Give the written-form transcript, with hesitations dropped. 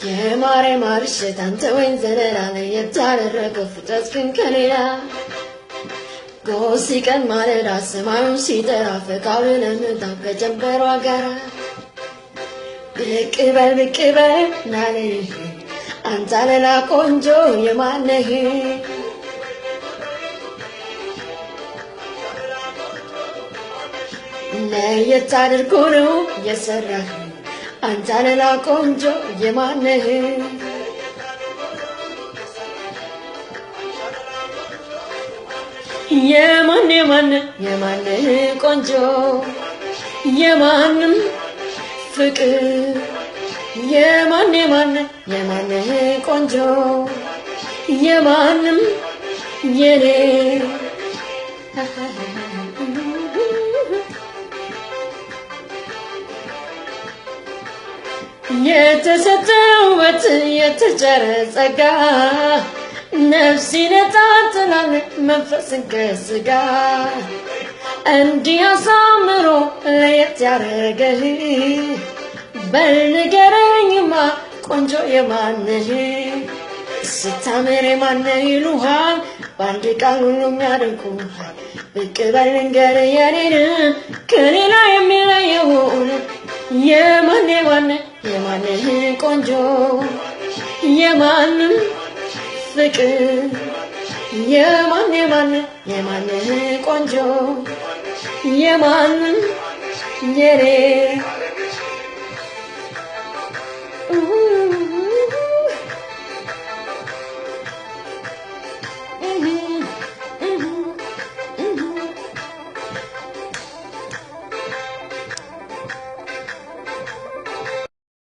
የማር የማር እሸት አንተ ወይን ዘለላ ለየት ያደረገው ፍጥረት ግን ከሌላ። ጎህ ሲቀን ማለዳ ሰማዩን ሲጠራ ፈካ ብለህ ምጣ ከጀንበሯ ጋራ። ብቅ በል ብቅ በል ናልህ አንተ አለላ ቆንጆ የማነህ? ለየት አድርጎ ነው የሰራህ አንተ አለላ ቆንጆ የማነህ? የማን የማን የማን ቆንጆ የማንም ፍቅር የማን የማን የማን ቆንጆ የማንም የኔ። የተሰጠ ውበት የተቸረ ጸጋ ነፍስ ይነጣጥላል መንፈስን ከስጋ። እንዲህ አሳምሮ ለየት ያደረገህ በል ንገረኝማ ቆንጆ የማነህ? ስታምር የማነህ ይሉሃል በአንድ ቃል ሁሉም ያደንቁሃል። ብቅ በል ልንገርህ የኔን ከሌላ የሚለየውን። የማን የማን የማንህ ቆንጆ የማንም ፍቅር የማን የማን የማንህ ቆንጆ የማንም የኔ።